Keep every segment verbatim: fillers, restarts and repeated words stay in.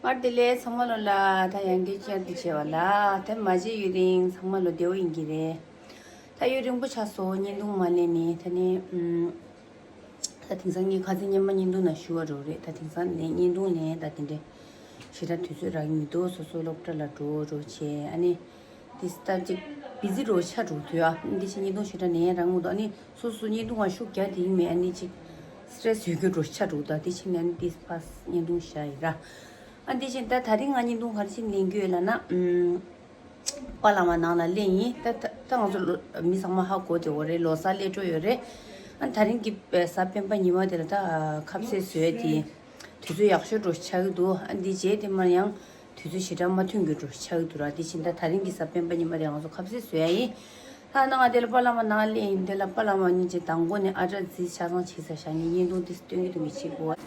སྔར་དེ་ལས་ཚང་མ་ལོ་ལ་ད་ཡང་བསྐྱར་བཅར་དུ་བྱས་པ་ལ་ད་མ་བརྗེད་ཡུན་རིང་ཚང་མ་ལོ་བདེ་བོ་ཡིན་གྱི་རེད། ད་ཡུན་རིང་པོ་ཆགས་སོང་བརྙན་ཐུང་མ་ལེན་ནས། ད་ནི་ཨུམ། ད་དེང་སང་ངས་ཁ་སང་སྔོན་མ་བརྙན་ཐུང་ནང་ཞུ་བ་རོགས་རེད། ད་དེང་སང་ལན་བརྙན་ཐུང་ལན་ད་དེ་འདྲ་ཞེ་དྲག་དུས་ཚོད་རག་གི་མི་འདུག་སོ་སོ་སློབ་གྲྭ་ལ་འགྲོ་འགྲོ་བྱས། ཨ་ནི་དེ་ལྟར་ཅིག་བི་ཛི་འགྲོ་ཆགས་འགྲོ་དུས་ཨ་འདི་ཕྱི་བརྙན་ཐུང་ཞེ་དྲག་ལན་རག་མི་འདུག་ཨ་ནི་སོ་སོ་བརྙན་ཐུང་བ་ཤུགས་རྒྱག་དེ་ཡིན་མེད། ཨ་ནི་ཅིག་སི་ཊེ་རེ་སི་ཡོད་རྒྱུ་འགྲོ་ཆགས་འགྲོ། ད་དེ་ཕྱི་ནས་ཨ་ནི་དེ་ཕར་བརྙན་ཐུང་བཞག་ཡིན་ར། ཨ་འདི་ཕྱི་ད་ད་རིང་ང་བརྙན་ཐུང་ག་རེ་ཕྱི་ལེན་རྒྱུ་ཡོད་ལབ་ན་ཨུམ། པཱ་ལགས་མ་ནང་ལ་སླེབས་ཡིན། ད་ད་ད་ང་ཚོ་ལོ་མི་ཚང་མ་ཧ་གོ་བདེ་བོ་རེད། ལོ་གསར་སླེབས་འགྲོ་ཡོད་རེད། ཨ་ད་རིང་གི་གཟའ་སྤེན་པ་ཉི་མ་དེ་ལ་ད་ཁ་ཟས་བཟོས་ཏེ་དུས་ཚོད་ཡག་ཤོས་འགྲོ་ཆགས་ཀྱི་འདུག་ཨ་འདི་རྗེས་དེ་མར་ཡང་དུས་ཚོད་ཞེ་དྲག་མ་མཐུན་གྱི་འགྲོ་ཆགས་ཀྱི་འདུག་ར། དེ་བཞིན་ད་ད་རིང་གི་གཟའ་སྤེན་པ་ཉི་མ་དེ་ང་ཚོ་ཁ་ཟས་བཟོ་ཡ་ཡིན། ད་ནང་དེ་ལ་པཱ་ལགས་མ་ནང་སླེབས་ཡིན། དེ་ལ་པཱ་ལགས་མ་གཉིས་ཀྱིས་མདང་དགོང་ནས་ཨ་ཌར་རྩིས་ཆ་ཚང་བྱས་ཚར་བཞག་ནས་བརྙན་ཐུང་དེ་སྟོན་གྱི་འདུག་མི་བྱེད་དགོས།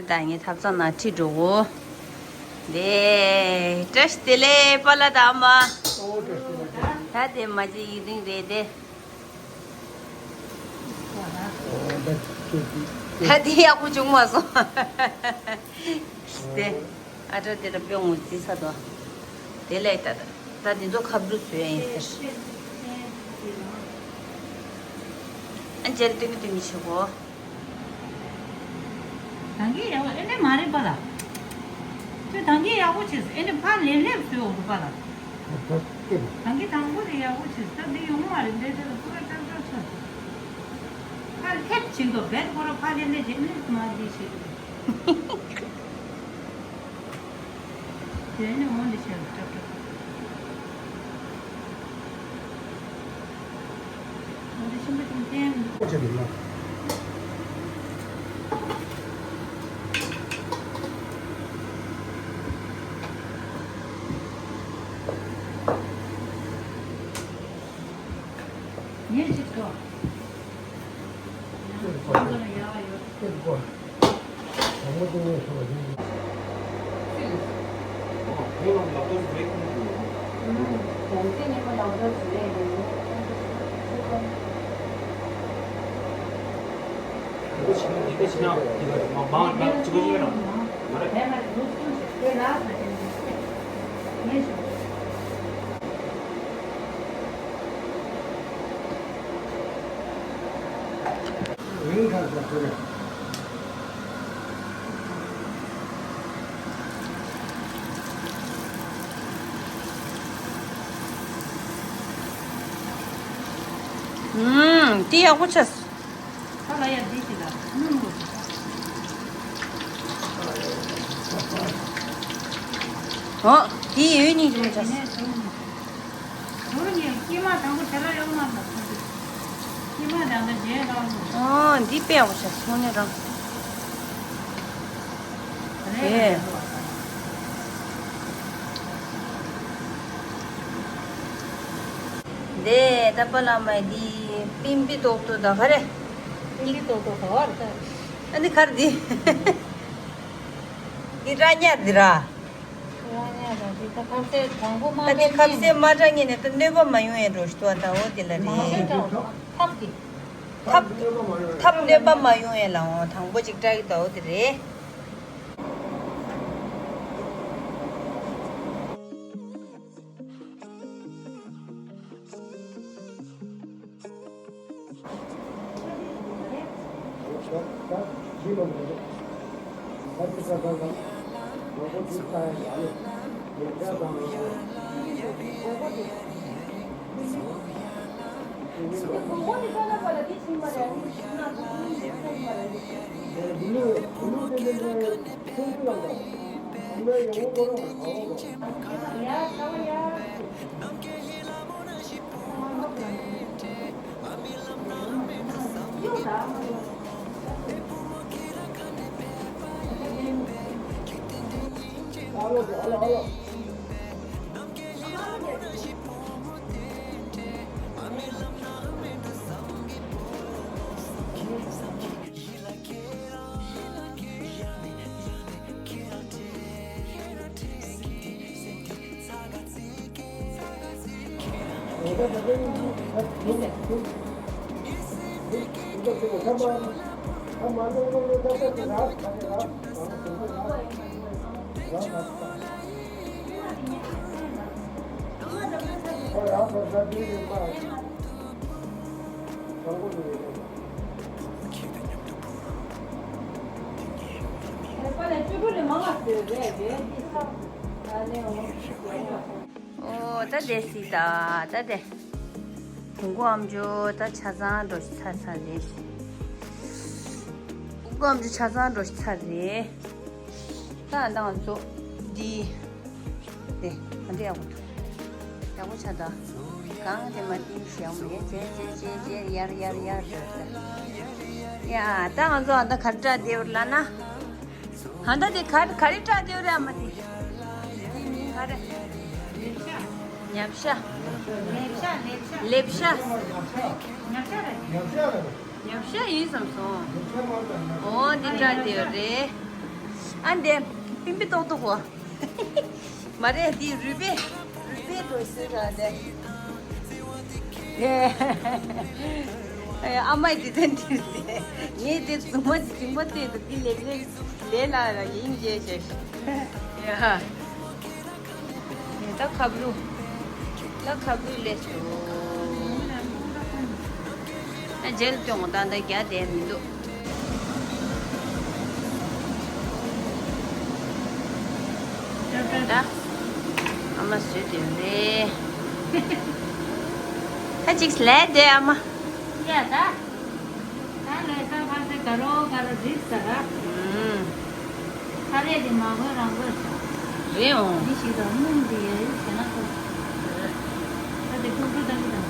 ད་ངས་ཐབ་ཚང་ནང་ཁྲིད་འགྲོ་གོ། དེ་བཀྲ་ཤིས་བདེ་ལེགས་པཱ་ལགས་དང་ཨ་མ། ད་དེ་མ་བརྗེད་ཡུན་རིང་རེད་དེ། ད་དེ་ཡག་པོ་བྱུང་མ་སོང་། དེ་ཨ་ཊ་དེ་འདྲ་དཔེ་ངོ་རྩིས་ས་དོ། དེ་ལས་ད་ད་འདི་ཚོ་ཁ་བསྡུ་བཟོས་ཡིན་ཟེར། ཨ་མཇལ་སྟོན་གྱི་དུས་མི་བྱེད་གོ། ད་གིན་ཡག་པོ་ཨེ་འདྲ་མ་རེད་པཱ་ལགས། ཁྱོད་ད་གིན་ཡག་པོ་བྱས་སོང་། ཨེ་འདྲ་ཕར་ལེབ་ལེབ་བཟོས་འོ་རུ་པཱ་ལགས། ད་གིན་དང་པོ་དེ་ཡག་པོ་བྱས་སོང་། ད་འདི་ཡོང་མ་རེད། འདི་དེ་ལ་ཁོ་ར་ཀྲག་ཀྲག་ཆགས་སོང་། ཕར་ལེབ་བྱེད་འདུག་བེད་ཁོ་ར་ཕར་ལེབ་ལེབ་བྱེད་ནས་མ་འདི་བྱེད་འདུག་དེ་ནི་འོང་འདི་བྱས་ཀྲག་ཀྲག་འོང་འདི་ཆེན་པོ་ཅིག་བསྟན། ཉེར་གཅིག་ཐོག་ཨུམ། དེ་ཡག་པོ་ཆགས། ཁ་ལ་ཡ་འདི་ཞིག་ལ་སྣུམ་དགོས། ཨོ། དེ་ཡོད་ཉིད་ཀྱི་མི་ཆགས། དེ་ནས་ཟུར་ཟུར་ནས་སྐྱེས་མ་དང་པོ་དེ་ལ་ཡོང་མ་མ་ཐུབ། སྐྱེས་མ་དང་པོ་རྗེས་ལ་ཡོང་། ཨོ། འདི་དཔེ་ཡག་པོ་ཆགས་སོང་ནས་རང་། རེད། དེ་ད་པཱ་ལགས་མ་འདི་པིན་པི་ཏོག་ཏོ་ད་ག་རེ། པིན་པི་ཏོག་ཏོ་ག་བར་ད། ཨ་ནི་ག་རེ་འདི། འདི་ར་ཉག་འདི་ར། ར་ཉག་ད་འདི་ད་ཁ་ཟས་དང་པོ་མ་ད་འདི་ཁ་ཟས་མ་དྲངས་ངེས་ནས་ད་གནོད་པ་མ་ཡོང་ཡ་འགྲོ་ཞིག་ཏུ་ད་འོ་དེ་ལ་རེད། ཐབ་ཀྱི། ཐབ་ཐབ་གནོད་པ་མ་ཡོང་ཡ་ལ་འོ་དང་པོ་ཅིག་བཀྲ་གི་ད་འོ་དེ་རེད། ཨོ་ད་དེ་སྲིད་ད་ད་དེ། བུ་མགོ་ཨམ་ཅོག་ད་ཆ་ཚང་འགྲོ་ཚར་ཚར་རེད། བུ་མགོ་ཨམ་ཅོག་ཆ་ཚང་འགྲོ་ཚར་རེད། ད་ང་ཚོ་འདི་དེ་ང་འདི་ཡག་པོ་འདུག་ཡག་པོ་ཆགས་ད། གང་དེ་མ་བསྟན་ཞེའོ་མེད་ཅེ་ཅེ་ཅེ་ཅེ་ཡར་ཡར་ཡར་འགྲོ་ད། ཡ་ད་ང་ཚོ་ཨ་ད་གར་སྐྲ་བདེ་བར་ལ་ན། ཧ་ད་དེ་ག་ག་རེ་སྐྲ་དེ་རེད་ཨ་མ་དེ། དེ་མིང་ག་རེ། ཉབ་ཤ། ལེབ་ཤ། ལེབ་ཤ། ཉབ་ཤ་རེད། ཉབ་ཤ་ཡིན་བསམ་སོང་། ཨོ་འདི་སྐྲ་དེ་རེད། ཨ་འདི་པིན་པི་ཏོག་ཏོག་གོ། མ་རེད་འདི་རུས་སྦལ། རུས་སྦལ་འགྲོ་ཟེར་ར་འདི། ཨེ། ཨ་མའི་འདི་དོན་འདིར་ཟེར། ངས་དེ་རྫུན་མ་འདི་རྫུན་མ་བལྟས་འདུག་འདི་ལེགས་ལེགས་ལས་ལ་ཡིན་རྗེས་ཞེས། ཡ། ངས་ད་ཁབ་རུ། ད་ཁབ་རུ་ལས་སོ། ཨ་རྗེས་ལ་སྐྱོང་ད་ད་རྒྱ་དེ་མི་འདུག་ད། ཨ་མ་བཟོས་དེ་རེད། ད་ཅིག་ལས་དེ་ཨ་མ། ཡ་ད། ད་ལས་ས་ཁ་སེ་ག་རོ་ག་རོ་རིག་ས་ར། ཨུམ། ཁ་རས་དེ་མ་གོ་རང་གོ་ས། རེད་འོང་། མི་ཞིག་དང་སྣུམ་དེ་ཡ་ཡོད་བྱས་ན་ཁོ། ད་དེ་ཀྲུག་ཀྲུག་ད་གི་དང་།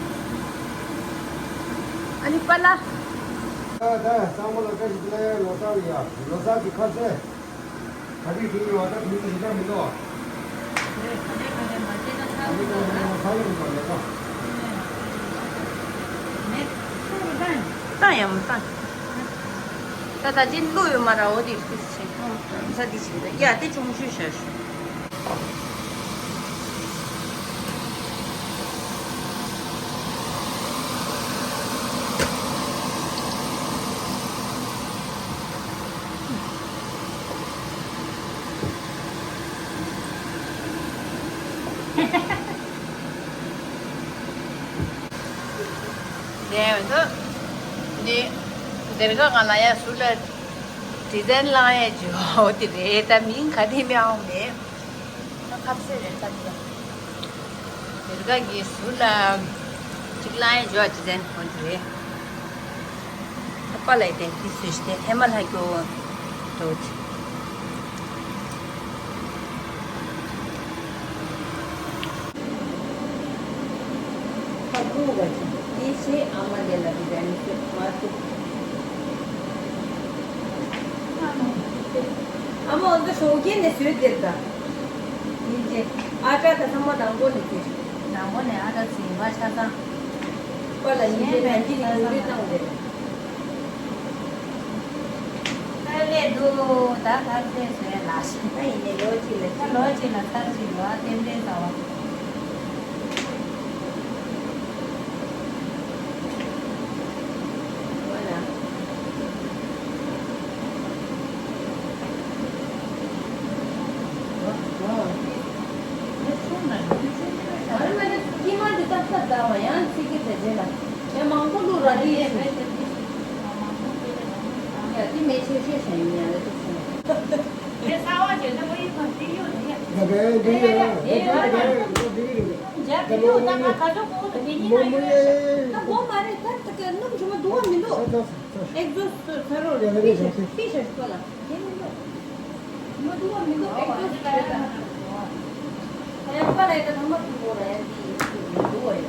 ཨ་ནི་པ་ལ། ད་ད་གཙང་པོ་ལ་བཀྲ་ཤིས་བདེ་ལེགས། ལོ་གསར་ཡ་ལོ་གསར་གྱི་ཁ་ཟས། ག་དུས་བྱུང་ཡོད་པ་ད་དུས་ཚོད་ཞིག་ད་མི་འདུག་ཁ་ལས་ཁ་ལས་མ་བྱས་ན་ས་ཡོང་ས་ཡོང་དང་ལས་ཀ་མེད། ཚུར་བཏང་། བཏང་ཡང་མི་བཏང་། ད་ད་ཅི་བླུག་ཡོད་མ་ར། འོ་དེ་ཁུ་ཆེ་ས་དེ་ཆེ་ད་ཡ་དེ་ཆུང་ཤོས་བྱ་ཞུ། ནས་ད་འདི་སྡེར་ཁ་གང་ལ་ཡ་ཟུར་ལ་ཌི་ཛའིན་བླངས་ཡ་ཇོ་འོ་དེ་རེད། ད་མིང་ག་དེ་མི་ཨང་མེད། ཁ་ཁབ་སེ་རེད་ད་དེ། སྡེར་ཁ་གི་ཟུར་ལ་གཅིག་བླངས་ཡ་ཇོ་ཌི་ཛའིན་འོ་དེ་རེད། ཨ་པ་ལ་ཡི་དེ་དེ་སུས་ཤི་དེ་ཧེ་མ་ལྷ་སྐྱོ་འགྲོ་དེ། ཁ་ཁུ་བ་ཅིག་དེ་ཤེས་ཨ་མ་དེ་ལ་དེ་དྲན་ནི་ཁྱོད་མ་ཐུབ། ཨ་མ་འོ་ད་ཞོགས་ཀས་ནས་བཟོས་དེར་ད། ཡིན་ཅེ། ཨ་ཀྲ་ད་ཚང་མ་ནང་སྒོ་ནས་དེ། ནང་སྒོ་ནས་ཨ་ཀྲ་ཟིན་པ་ཆ་ཚང་། པ་ལ་ཡིན་ཅེ་ནང་གི་རིགས་འདུག་སྟེ་བཏང་དེ། ད་ལས་འདུག་ད་ཁ་ཚེ་བཟོས་ལ་ཞིག་ད་ཡིན་ནས་ལོ་གཅིག་ལ་ད་ལོ་གཅིག་ལ་ཚར་གཅིག་ལོ་ཨ་ཏན་ཏན་ཟ་བ། ཡང་མང་པོ་བླུགས་ར་རེད། ཡ་དེ་མེ་ཆེ་ཤོས་ཤ་ཡིན་ཡང་ལ་དེ་སོང་། དེ་ཚ་བ་བྱས་ན་ཨོ་ཡིག་ཁང་དེ་ཡོད་རེད། ད་གའི་འདི་ཡ་དེ་ཡ་ཡ་འདི་ཡ་འདི་རེད། རྒྱ་དེ་ཡོད་ད་ང་ག་ཚོད་གོང་དུ་དེ་གཉིས་ན་ཡོད་རེད། ད་གོ་མ་རེད། ད་ད་ག་སྣུམ་ཆུང་མ་འདུག་བ་མི་འདུག་ད་ད་ད་ད། ཨེག་ཛོ་སི་ཚ་རོགས་རེད། ཡ་ཡ་ཡ་ཡ། ཕི་ཤ་ཕི་ཤ་ཤ་ལ་དེ་མི་འདུག་མ་འདུག་བ་མི་འདུག་ཨེག་ཛོ་སི་རེད་ད། ད་ཡང་པ་ལ་ཡ་ད་ཐང་མ་ཐུག་གོ་ར་ཡ་འདི་ཡིན་ཚུལ་མི་འདུག་བ་ཡ།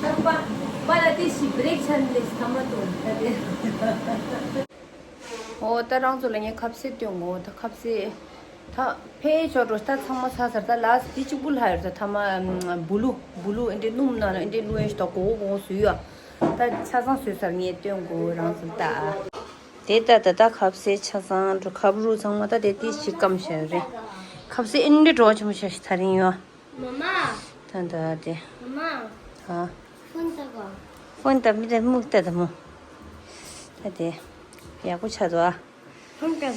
ད་པ་པ་ལ་དེ་ཞིག་བྷི་རེག་ཆན་ལེས་ཐང་མ་ཐུག་ད་དེ། ཨོ་ད་རང་ཚོ་ལ་ངས་ཁབ་སེ་སྟོན་གོ་ད་ཁབ་སེ། ད་ཕེ་ཆོ་འགྲོ་ད་ཚང་མ་ཚ་ཚར། ད་ལ་སི་དེ་གཅིག་པུ་ལྷ་ཡོད་ད་ཐ་མ་བུ་ལུ་བུ་ལུ་ཨེ་འདྲེ་སྣུམ་ན་ཨེ་འདྲེ་བླུགས་ཨེ་ཞིག་ད་གོ་གོ་གོ་སུ་ཡོད། ད་ཆ་ཚང་བཟོས་ཚར། ངས་སྟོན་དགོས་རང་ཚོ་ལ་ད། དེ་ལྟ་ད་ད་ཁབ་སེ་ཆ་ཚང་འགྲོ་ཁབ་རུ་ཚང་མ་ད་དེ་དེ་ཞིག་སྐམ་བཞག་རེད། ཁབ་སེ་ཨེ་འདྲེ་བྲོ་བ་ཆེན་པོ་ཞིག་ད་རིང་ཡོད། མ་མ། ད་ད་དེ། མ་མ། ཧ། ཧོན་ད་མི་ད་མུག་ད་ད་མོ། ད་དེ་ཡག་པོ་ཆགས་འདུག་ཨ། ཧོན་ད་དེ།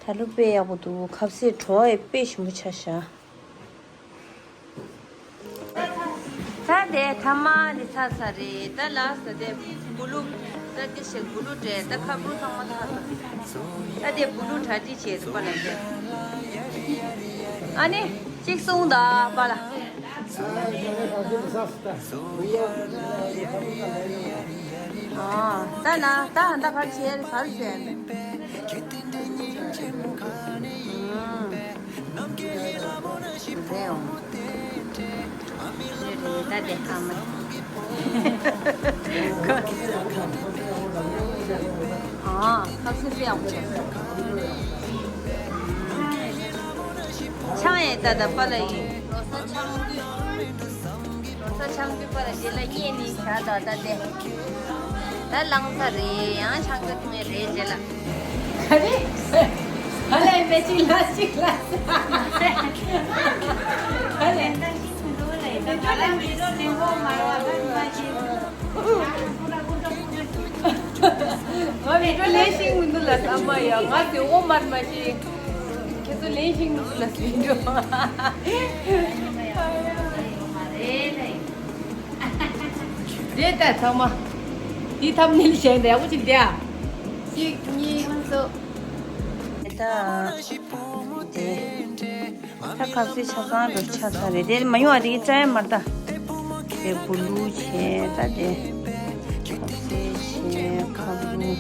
ད་ལོ་དཔེ་ཡག་པོ་འདུག་ཁ་ཟས་བྲོ་བ་ཡི་དཔེ་ཞིམ་པོ་ཆགས་ཤག་ད་དེ་ཐ་མ་ནི་ཚར་ཚར་རེད། ད་ལ་ས་དེ་བུ་ལུ། ད་དེ་ཞིག་བུ་ལུ་འདྲེ། ད་ཁ་བུ་ཚང་མ་ཚར་ཚར། ད་དེ་བུ་ལུ་གྲ་སྒྲིག་བྱས་འདུག་པ་ལ་དེ། ཨ་ནི་གཅིག་གསུངས་ད་པ་ལ། ཨ་ད་ན་ད་ཧ་ད་ཕར་ཆེར་ཕར་ཆེར། ཨ་ད་དེ་ཨ་མ། ཨ་ཁ་སུ་ཕེ་ཡག་པོ་བྱས། ཆང་ཡས་ད་ད་པ་ལ་ཡིན། ལོ་ས་ཆང་དུས། ལོ་ས་ཆང་དུས་པ་ལ་དེ་ལ་གཉེན་ནི་བྱ་ད་ད་དེ། ད་ལངས་ས་རེད། ཡང་ཆང་གི་ཐུང་ཡས་རེད་རྗེས་ལ། ག་རེ། ཧ་ལས་མེ་ཅིག་ལ་ཅིག་ལ། ཧ་ལས། ང་བི་ཌིའོ་ལེན་ཤེས་མི་འདུག་ལ་བསམ་པ་ཡ། ང་དེ་འོ་མར་མ་ཤེས། ཁྱེད་ཚོ་ལེན་ཤེས་མི་འདུག་ལ་བི་ཌིའོ། རེད་ད་ཚང་མ། འདི་ཐམ་ནེལ་བྱས་འདྲ་ཡག་པོ་ཅིག་འདུག་ཨ། གཅིག་གཉིས་གསུམ། ད་དེ། ད་ཁ་ཟས་ཆ་ཚང་འགྲོ་ཆ་ཚང་རེད། དེ་མ་ཡོང་བ་དེ་གི་ཙ་ཡ་མར་ད། དེ་བུ་ལུ་བྱས་ད་དེ། ཁ་ཟས་བྱས་ཁ་བུ།